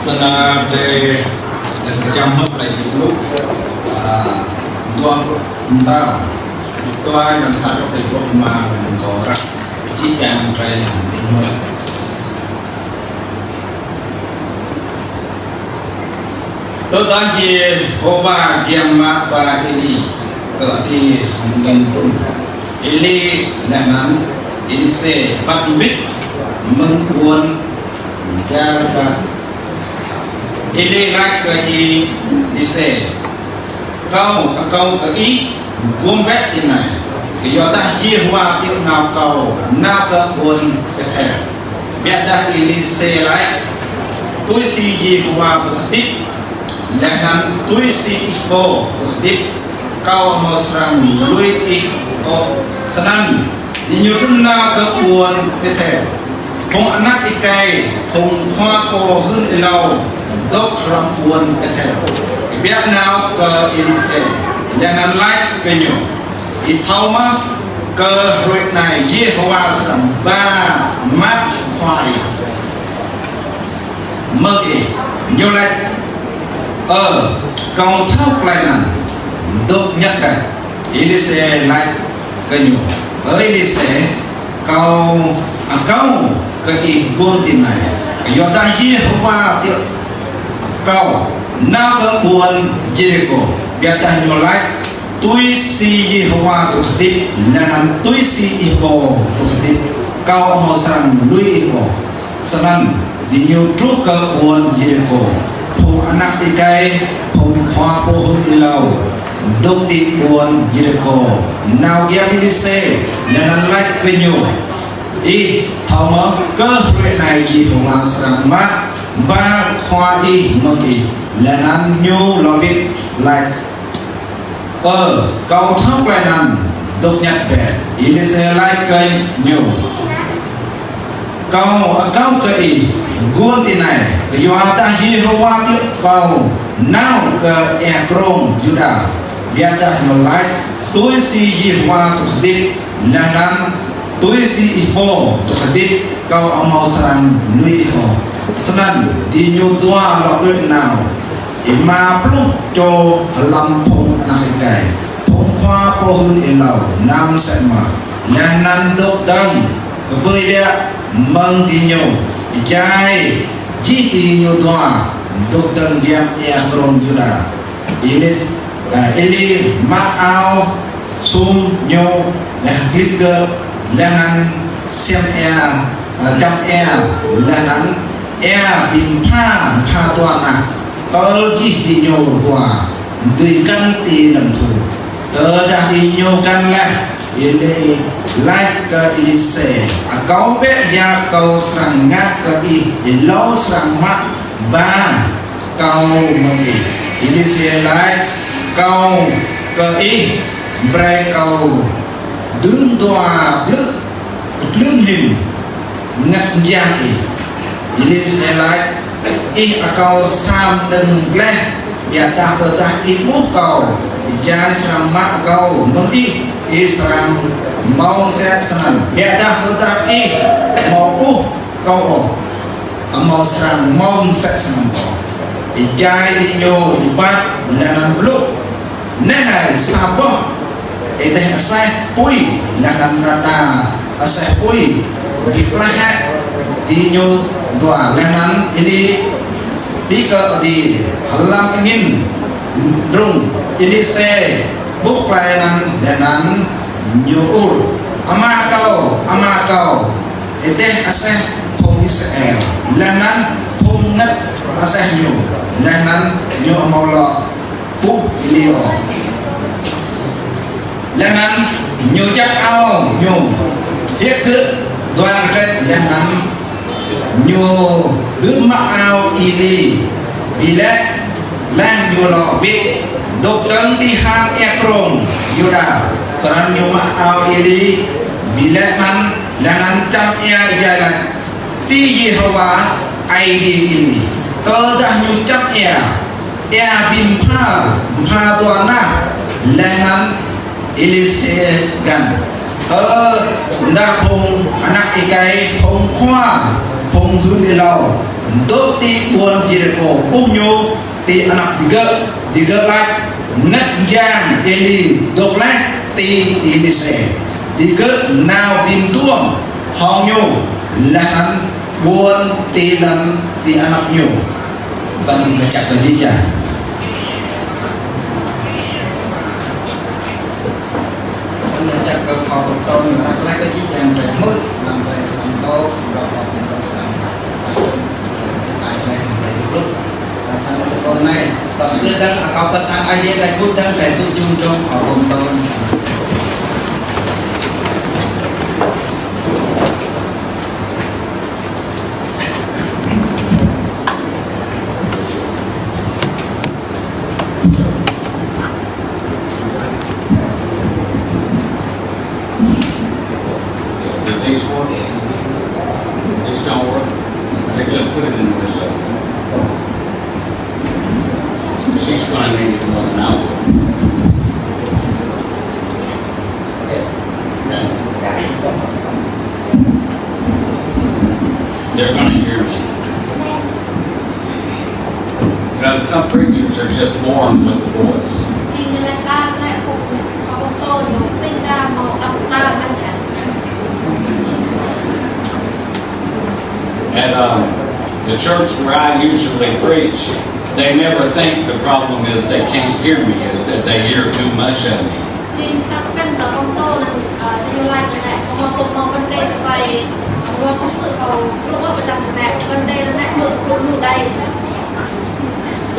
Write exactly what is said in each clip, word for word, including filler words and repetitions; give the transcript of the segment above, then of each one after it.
Sơnă drơi, drơi kơčăm mơ̆ plei Jêbuluk, a, dua pluh mta, dua yang sat plei dua mă, yang kơ ră, čih čang drơi yang mơ̆. Tơdah Yêhôwa giăm mă ba Êli kơ adih hăng dơ̆ng trŭn, Êli laih anŭn Êlisê băt wĭt mơ̆ng ƀuôn Garkat. Êli laĭ kơ Êlisê: Kâo akâo kơ ih gum bĕ tui anai, kơyuadah Yêhôwa tiŏ nao kâo nao kơ ƀuôn Bêthel. Biă dah Êlisê laĭ: Tui si Yêhôwa dŏ hơdip, laih anŭn tui si ih pô dŏ hơdip, kâo amâo srăng lui ih ôh. Snăn diñu trŭn nao kơ ƀuôn Bêthel. Phung anak êkei phung khua pô hưn êlâo dŏ hrŏm ƀuôn Bêthel, biă nao kơ Êlisê, laih anŭn laĭ kơ ñu: Ih thâo mơ̆ kơ hruê anai Yêhôwa srăng ba mă khua ih mơ̆ng ih? Ñu laĭ: Ơ, kâo thâo tơlơi anŭn, dŏ ñăt bĕ. Êlisê laĭ kơ ñu: Ơ Êlisê, kâo akâo kơ ih gum tui anai, kơyuadah Yêhôwa tiŏ kâo nao kơ ƀuôn Yêrikô. Biă dah ñu laĭ: Tui si Yêhôwa dŏ hơdip, laih anŭn tui si ih pô dŏ hơdip, kâo amâo srăng lui ih ôh. Snăn diñu truh kơ ƀuôn Yêrikô. Phung anak êkei phung khua pô hưn êlâo dŏ ti ƀuôn Yêrikô nao giăm Êlisê, laih anŭn laĭ kơ ñu: Ih thâo mơ̆ kơ hruê anai Yêhôwa srăng mă ba khua ih mơ̆ng ih? Laih anŭn ñu lŏ wĭt laĭ: Ơ, kâo thâo tơlơi anŭn, dŏ ñăt bĕ. Êlisê laĭ kơ ñu: Kâo akâo kơ ih gum tui anai, kơyuadah Yêhôwa tiŏ kâo nao kơ ia krông Yuđa. Biă dah ñu laĭ: Tui si Yêhôwa dŏ hơdip, laih anŭn tui si ih pô dŏ hơdip, kâo amâo srăng lui ih ôh. Snăn diñu dua lŏ đuaĭ nao, êma pluh čô hlăm phung anak êkei phung khua pô hưn êlâo, năm sĕ mơ̆, laih anŭn dŏ dơ̆ng kơƀơi ƀiă mơ̆ng diñu, êjai jih diñu dua dŏ dơ̆ng giăm ia krông Yuđa. Êlis-, a, Êli mă ao sum ñu, laih glit gơ̆, laih anŭn čăm ia, a, čăm ia, laih anŭn ia bi mbha, mbha dua nah, tơl jih diñu dua dưi găn ti lăm thu. Tơdah diñu găn laih, Êli laĭ kơ Êlisê: Akâo bĕ, yua kâo srăng ngă kơ ih êlâo srăng mă ba kâo mơ̆ng ih. Êlisê laĭ: Kâo kơ ih, brei kâo dưm dua blư̆ kơtlưn hĭn ngăt mơyang ih. Êlisê laĭ: Ih akâo sa mnơ̆ng gleh, biă dah tơdah ih ƀuh kâo, êjai srăng mă kâo mơ̆ng ih, ih srăng mâo mơsĕ snăn. Biă dah tơdah ih amâo ƀuh kâo ôh, amâo srăng mâo mơsĕ snăn ôh. Êjai diñu êbat laih anŭn blŭ: Neh anai sa boh êdeh aseh apui, laih anŭn rơda aseh apui bi klah hĕ. Diñu dua laih anŭn Êli ƀiă kơ adih hlăm angĭn. Rŭng Êlisê ƀuh tơlơi anŭn, laih anŭn ñu ur: Ama kâo, ama kâo, êdeh aseh phung Israel, laih anŭn phung ngăt aseh ñu. Laih anŭn ñu amâo lŏ ƀuh Êli ôh. Laih anŭn ñu djăp ao ñu, hiăp gơ̆ dua kơtrĕt, laih anŭn ñu dưm mă ao Êli bi lĕ, laih ñu lŏ wĭt dŏ dơ̆ng ti hang ia krông Yuđa. Snăn ñu mă ao Êli bi lĕ mơ̆n, laih anŭn čăm ia êjai laĭ: Ti Yêhôwa, Aê Diê Êli. Tơdah ñu čăm ia, ia bi mbha, mbha dua nah, laih anŭn Êlisê găn. Ơ, dah phung anak êkei phung khua phung hưn êlâo dŏ ti ƀuôn Yêrikhô, ƀuh ñu ti anăp digơ̆, digơ̆ laĭ: Ngă jang Êli dŏ laih ti Êlisê. Digơ̆ nao bim duăm hŏng ñu, laih anŭn ƀuôn ti lăm ti anăp ñu. Sang mơčăk kơ jih jang. Sang mơčăk kơ khua pơtô, mơ̆ng laĭ kơ jih jang drơi hmư̆, lăm drơi sang tŏ, rŏ kơ pơtô sang. Ai drơi hmư̆ drơi hmư̆. Sang pơtô anai, rŏ sui dơ̆ng, akâo kơ sang Aê Diê drơi kŭt dơ̆ng, drơi tŭ jum jom, khua pơtô sang. These work? These don't work? They just put it in the middle of it. She's gonna need it more than I will. They're gonna hear me. You know, some preachers are just born with the voice. At, um, the church where I usually preach, they never think the problem is they can't hear me, it's that they hear too much of me. Jing sa kăn tơ kông tô lăng, ơ, tơ ñu lai kơ nai, kông tô mâo kăn tê tơ pai, kông tô mâo kăn tê tơ pai, kông tô mâo kăn tê tơ pai, kông tô mâo kăn tê tơ pai.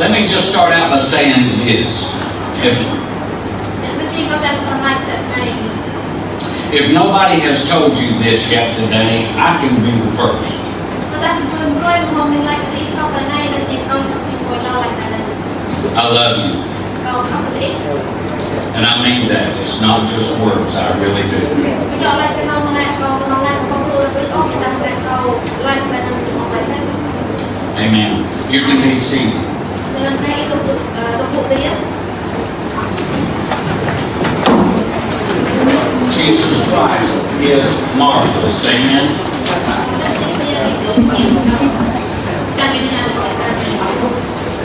Let me just start out by saying this. If, if nobody has told you this yet today, I can be the first. I love you. And I mean that. It's not just words, I really do. Amen. You can be seated. Jesus Christ is marvelous. Amen.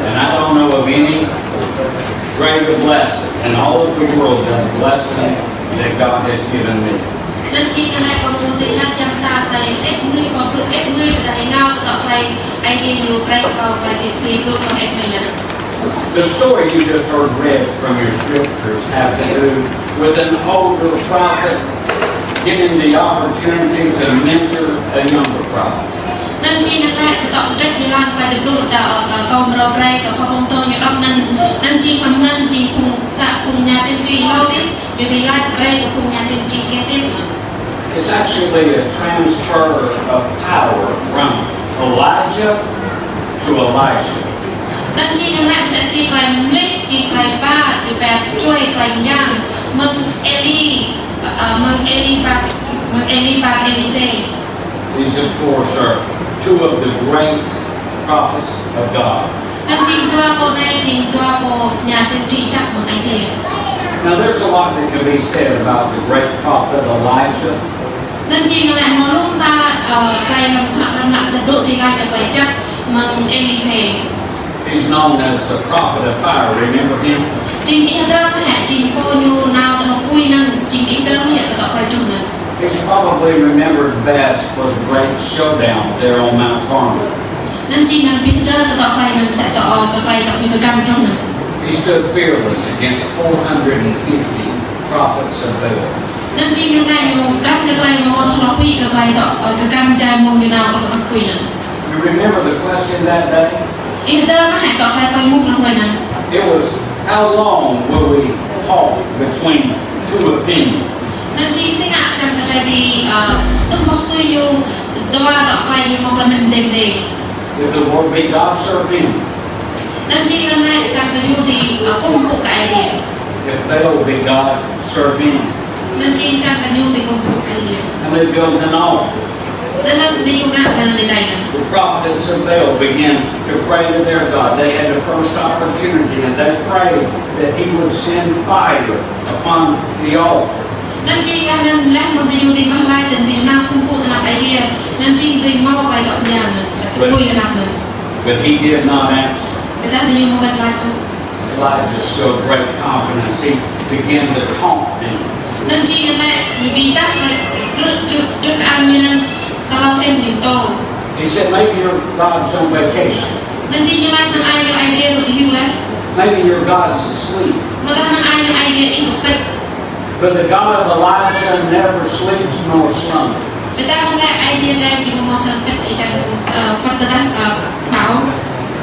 And I don't know of any greater blessing in all of the world than the blessing that God has given me. Anŭn jing anai kâo mơ̆ng tơlơi yap yang ta, tơlơi ĕp ngui, kâo blŭ ĕp ngui, tơlơi ngă kơ tŏ tơlơi Aê Diê ñu brơi kơ kâo, tơlơi Aê Diê blŭ kơ ĕp ngui anŭn. The story you just heard read from your scriptures have to do with an older prophet getting the opportunity to mentor a younger prophet. Anŭn jing anai kơ tŏ trĕk yơh lăng tơlơi blŭ ta, ơ, kơ kâo mrâo brơi kơ kâo pơtô ñu đŏk anŭn, anŭn jing pơmơ̆n jing phung sa phung nhà tiên tri hlâo adih, ñu dưi laĭ brơi kơ phung nhà tiên tri kơ adih. It's actually a transfer of power from Elijah to Elisha. Anŭn jing anai mơsĕ si tơlơi mlih jing tơlơi ba, ñu ba čuai tơlơi mơyang mơ̆ng Êli, ơ, mơ̆ng Êli pơ, mơ̆ng Êli pơ Êlisê. These, of course, are two of the great prophets of God. Anŭn jing dua pô anai, jing dua pô nhà tiên tri jăk mơ̆ng Aê Diê. Now, there's a lot that can be said about the great prophet Elijah. Anŭn jing lĕ mơ̆ng lŏm ta, ơ, tơlơi lăm tơnap tơnap ta dŏ tơlơi kơ tơlơi jăk mơ̆ng Êlisê. He's known as the prophet of fire. Remember him? Jing ih hơdơr mơ̆ hă, jing pô ñu nao tơ anŏ apui anŭn, jing ih hơdơr mơ̆ hă kơ tŏ tơlơi truh anŭn? He's probably remembered best for the great showdown there on Mount Carmel. Anŭn jing anŭn ih hơdơr kơ tŏ tơlơi anŭn sĕt tơ, ơ, kơ tơlơi tŏ ñu kơgăm truh anŭn. He stood fearless against four hundred and fifty prophets of Baal. Anŭn jing anŭn ñu găm kơ tơlơi ñu hơdơr apui kơ tơlơi tŏ, ơ, kơgăm jai mơ̆ng ñu nao tơ anŏ apui anŭn. You remember the question that day? Ih hơdơr mơ̆ hă kơ tơlơi kâo ƀuh anŭn hrơi anŭn? It was, "How long will we halt between two opinions?" Anŭn jing si ngă čang kơ tơlơi dih, ơ, sơtum boh sui ñu dua tŏ tơlơi ñu mơ̆ng tơlơi mơ̆n dêh dêh. If the Lord be God, serve him. Anŭn jing anŭn lĕ čang kơ ñu dih, ơ, kơkuh pơpŭ kơ Aê Diê. If Baal be God, serve him. Anŭn jing čang kơ ñu dih kơkuh pơpŭ kơ Aê Diê. And they built an altar. Anŭn anŭn ñu ngă anŭn anŭn dih đai anŭn. The prophets of Baal began to pray to their God. They had the first opportunity, and they prayed that he would send fire upon the altar. Anŭn jing laih anŭn laih mơ̆ng gơñu dưi wah laĭ tơl dưi nao phung pŭ tơnap Aê Diê, anŭn jing dưi hmâo tơlơi dŏ mơñam anŭn, sa tơpui tơnap anŭn. But he did not answer. Ƀiădah gơñu ƀu wơ̆t laĭ ôh. Elijah showed great confidence. He began to taunt them. Anŭn jing anŭn lĕ, ñu ƀiădah lĕ, trŭt, trŭt, trŭt an ñu anŭn, tơlơi hơ̆n ñu tŏ. He said, "Maybe your God's on vacation." Anŭn jing ñu laĭ năng ai ñu Aê Diê dŏ hyu laih. "Maybe your God's asleep." Mơ̆ dah năng ai ñu Aê Diê ih dŏ pĭt. But the God of Elijah never sleeps nor slumbers. Ƀiădah anŭn lĕ Aê Diê Êlia jing ƀu hmâo sang pĭt ih čang, ơ, pơtơdah, ơ, ƀâo.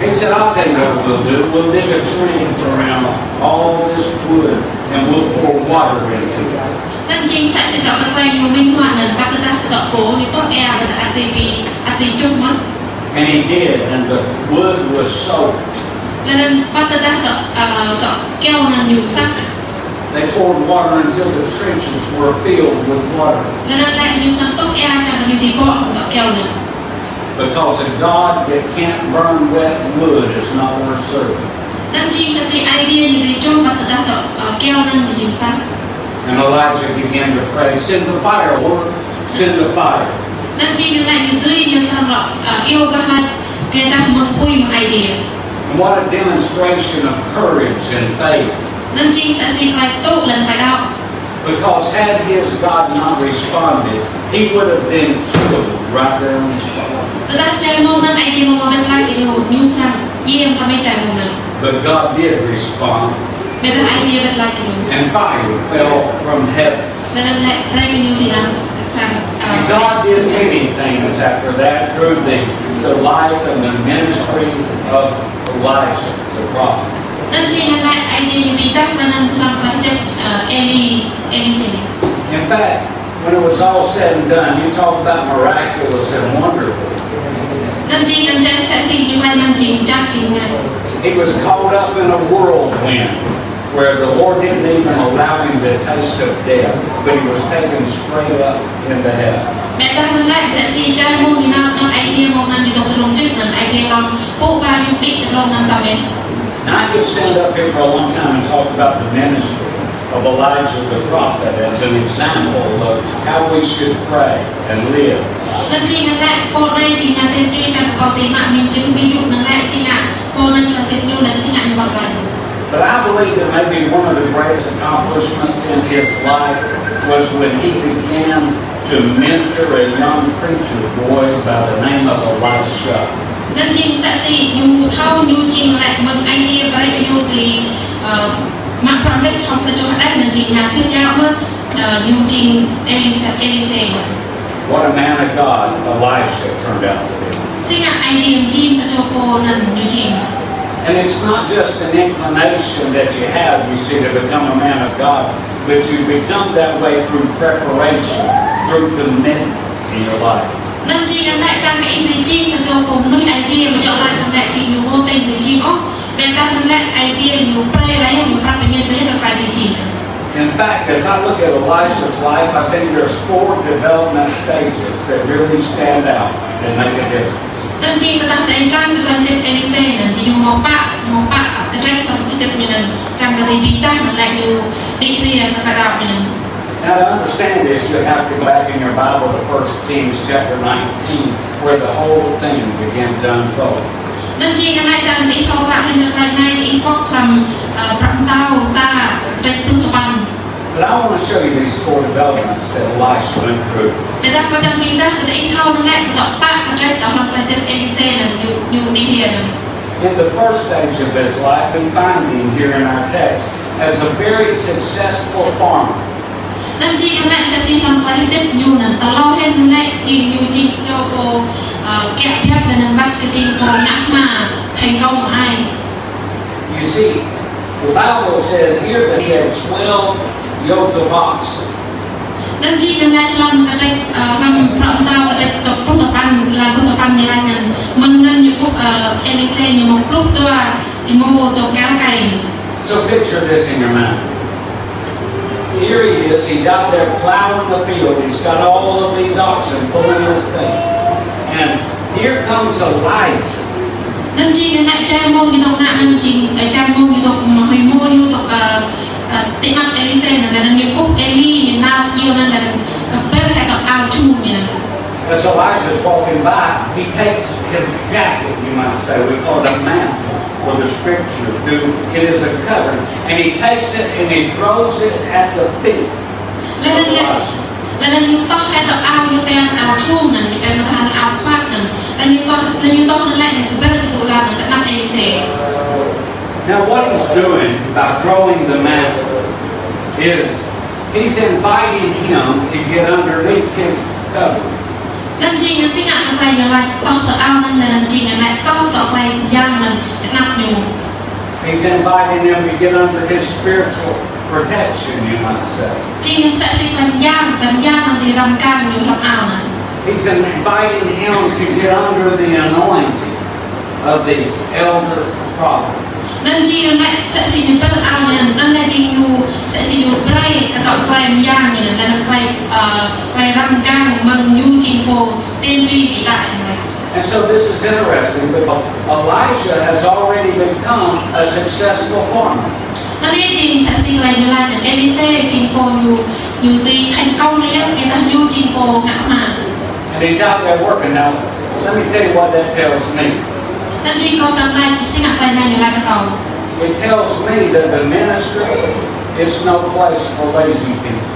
He said, "I'll tell you what we'll do. We'll dig a trench around all this wood and we'll pour water into it." Anŭn jing sa sĭt dŏ kơ tơlơi ñu mĭn hmua anŭn, pơtơdah dŏ pô, ñu tŏ ia ƀiădah adih ƀing, adih čuh mơ̆n. And he did, and the wood was soaked. Laih anŭn pơtơdah dŏ, ơ, dŏ kyâo anŭn ñu sat. They poured water until the trenches were filled with water. Laih anŭn lĕ ñu sat tŏ ia čang ñu dưi ƀô̆ dŏ kyâo anŭn. Because a God that can't burn wet wood is not worth serving. Anŭn jing kơ si Aê Diê ñu dưi čuh pơtơdah dŏ, ơ, kyâo anŭn ñu jing sat. And Elijah began to pray, "Send the fire, Lord, send the fire." Anŭn jing anŭn lĕ ñu dưi ñu sat lŏ, ơ, iâu wah laĭ, kơ tah mơ̆ng apui mơ̆ng Aê Diê. And what a demonstration of courage and faith. Anŭn jing sa si tơlơi tŭ laih tơlơi đaŏ. Because had his God not responded, he would have been killed right there on the spot. Tơdah čar mơ̆ng anŭn Aê Diê ƀu wơ̆t laĭ kơ ñu, ñu sat, ñu tơmai čar mơ̆ng anŭn. But God did respond. Ƀiădah Aê Diê wơ̆t laĭ kơ ñu. And fire fell from heaven. Laih anŭn lĕ brơi kơ ñu dưi lăng sat, ơ, And God did many things after that through the, the life and the ministry of Elijah the prophet. Anŭn jing anŭn lĕ Aê Diê ñu ƀiădah laih anŭn hlăm tơlơi hơdip, ơ, Êli, Êlisê. In fact, when it was all said and done, you talk about miraculous and wonderful. Anŭn jing anŭn čang sa si ñu laĭ anŭn jing čang jing ngă. He was caught up in a whirlwind where the Lord didn't even allow him to taste of death, but he was taken straight up into heaven. Ƀiădah anŭn lĕ, sa si čar mơ̆ng ñu nao, nao Aê Diê mơ̆ng anŭn ñu dŏ tơlông čư̆ anŭn, Aê Diê lăng pô ba ñu đĭ tơlông anŭn tơmai. Now, I could stand up here for a long time and talk about the ministry of Elijah the prophet as an example of how we should pray and live. Anŭn jing anŭn lĕ, pô anai jing anŭn tơlơi čang kơ kâo tơmă mĭn jing ƀing yŭ anŭn lĕ si ngă, pô anŭn tơlơi ñu anŭn si ngă ñu wah laĭ. But I believe that maybe one of the greatest accomplishments in his life was when he began to mentor a young preacher boy by the name of Elisha. Anŭn jing sa si ñu thâo ñu jing lĕ mơ̆ng Aê Diê brơi kơ ñu dưi, ơ, mă prăk wĭt hăng sa čô hơđeh anŭn jing ñu thuyết giáo mơ̆, ơ, ñu jing Êlisê, Êlisê. What a man of God Elisha turned out to be. Si ngă Aê Diê jing sa čô pô anŭn ñu jing. And it's not just an inclination that you have, you see, to become a man of God, but you become that way through preparation, through commitment in your life. Anŭn jing anŭn lĕ čang kơ ih dưi jing sa čô pô mơnuih Aê Diê, ƀu djơ̆ laĭ anŭn lĕ jing ñu mơ̆ tơl dưi jing ôh. Ƀiădah anŭn lĕ Aê Diê ñu brơi laih, ñu prăp pơmĭn laih kơ tơlơi dưi jing. In fact, as I look at Elisha's life, I think there's four development stages that really stand out and make a difference. Anŭn jing tơdah ta ih lăng kơ tơlơi hơdip Êlisê anŭn, jing ñu hmâo pă, hmâo pă kơdrĕč hlăm tơlơi hơdip ñu anŭn, čang kơ dưi ƀiădah anŭn lĕ ñu đĭ hriê kơ kơdrăp ñu anŭn. Now, to understand this, you have to go back in your Bible to First Kings chapter nineteen, where the whole thing began to unfold. Anŭn jing anŭn lĕ čang kơ ih thâo klă hăng tơlơi anai kơ ih pŏk hlăm, ơ, Bruă Mơtao sa, kơdrĕč pluh tơpăn. But I want to show you these four developments that Elisha went through. Ƀiădah kâo čang ƀiădah kơ ih thâo anŭn lĕ kơ tŏ pă kơdrĕč hlăm tơlơi hơdip Êlisê anŭn ñu, ñu đĭ hriê anŭn. In the first stage of his life, we find him here in our text as a very successful farmer. Anŭn jing anŭn lĕ sa si hlăm tơlơi hơdip ñu anŭn, tơlơi hơdip ñu anŭn lĕ jing ñu jing sa čô pô, ơ, kiă biă laih anŭn wơ̆t kơ jing pô ngă hma thành công mơai. You see, the Bible said here that he had twelve yoke of oxen. Anŭn jing anŭn lĕ hlăm kơdrĕč, ơ, hlăm Bruă Mơtao kơdrĕč pluh tơpăn, hlăm pluh tơpăn ñu laĭ anŭn, mơ̆ng anŭn ñu ƀuh, ơ, Êlisê ñu hmâo pluh dua, ñu hmâo dua kar kaĭ. So picture this in your mind. Here he is, he's out there plowing the field, he's got all of these oxen pulling this thing. And here comes Elijah. Anŭn jing anŭn lĕ čar mơ̆ng ñu dŏ ngă anŭn jing, ơ, čar mơ̆ng ñu dŏ mơ̆ hơi mơ̆ ñu dŏ, ơ, ơ, tơnap Êlisê anŭn, anŭn ñu ƀuh Êli ñu nao Elijah's walking by, he takes his jacket, you might say, we call it a mantle, or the scriptures do. It is a covering. And he takes it and he throws it at the feet of Elijah. Lĕ anŭn ñu tŏh hĭ tơlơi ao ñu pơang ao trum anŭn, ñu pơang mơta hăng ao khua anŭn. Lĕ ñu tŏh, lĕ ñu tŏh anŭn lĕ ñu pơang tơlơi tơnap Êlisê. Now, what he's doing by throwing the mantle is he's inviting him to get underneath his covering. Anŭn jing anŭn si ngă kơ tơlơi ñu laĭ tŏh tơlơi ao anŭn, anŭn jing anŭn laĭ tŏh tơlơi yang anŭn tơnap ñu. He's inviting him to get under his spiritual protection, you might say. Jing anŭn mơsĕ si tơlơi yang, tơlơi yang anŭn tui răm kang ñu hlăm ao anŭn. He's inviting him to get under the anointing of the elder prophet. Anŭn jing anŭn mơsĕ si ñu pơang ao anŭn, anŭn lĕ jing ñu mơsĕ si ñu brơi kơ tŏ tơlơi yang anŭn, anŭn tơlơi, ơ, tơlơi răm kang mơ̆ng ñu jing pô tiên tri đĭ đă anŭn. And so this is interesting because Elisha has already become a successful farmer. Anŭn jing mơsĕ si tơlơi ñu laĭ anŭn, Êlisê jing pô ñu, ñu tui thành công lĕ yơh, ƀiădah ñu jing pô ngă hma. And he's out there working. Now, let me tell you what that tells me. Anŭn jing kâo srăng laĭ si ngă tơlơi anŭn ñu laĭ kơ kâo. It tells me that the ministry is no place for lazy people.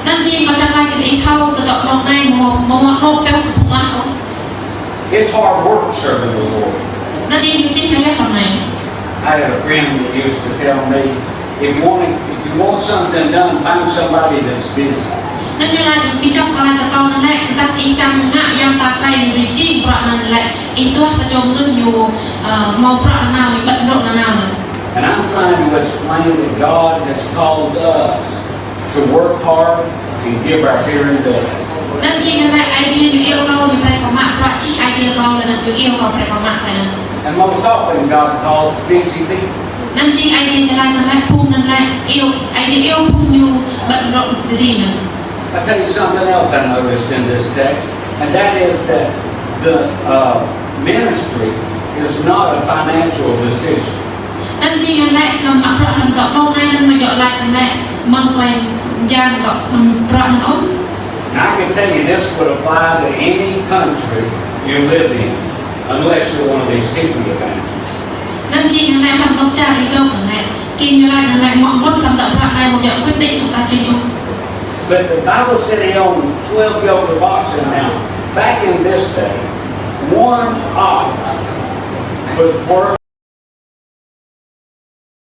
Anŭn jing kâo srăng laĭ kơ ih thâo kơ tŏ anŏ anai mơ̆, mơ̆, mơ̆ anŏ pioh kơ phung lah ôh. It's hard work serving the Lord. Anŭn jing ñu čih hĭ hlăm anai. I had a friend that used to tell me, if you want, if you want something done, find somebody that's busy. Anŭn ñu laĭ, ƀing găp laĭ kơ kâo anŭn lĕ, tơdah ih čang ngă yang ta pơrai ñu jing bruă anŭn lĕ, ih duah sa čô mơnuih ñu, ơ, hmâo bruă nanao, ñu bận rộn nanao anŭn. And I'm trying to explain that God has called us to work hard and give our here and there. Anŭn jing anŭn lĕ Aê Diê ñu iâu kâo ñu brơi kơ mă bruă čih Aê Diê kâo, lĕ anŭn ñu iâu kâo brơi kơ mă lĕ anŭn. And most often God calls busy people. Anŭn jing Aê Diê ñu laĭ anŭn lĕ phung anŭn lĕ iâu, Aê Diê iâu phung ñu bận rộn tơdơi anŭn. I'll tell you something else I noticed in this text, and that is that the, uh, ministry is not a financial decision. Anŭn jing anŭn lĕ hlăm bruă hlăm tŏ anŏ anai anŭn mơ̆ yơh laĭ anŭn lĕ mơ̆ng tơlơi yang tŏ hlăm bruă anŭn ôh. And I can tell you this would apply to any country you live in, unless you're one of these T V evangelists. Anŭn jing anŭn lĕ hlăm anŏ čar ih dŏ anŭn lĕ, jing ñu laĭ anŭn lĕ mơ̆ mŭt hlăm tŏ bruă anai mơ̆ yơh quyết định ƀing ta jing ôh. But the Bible said he owned twelve yoke of oxen. Now, back in this day, one ox was worth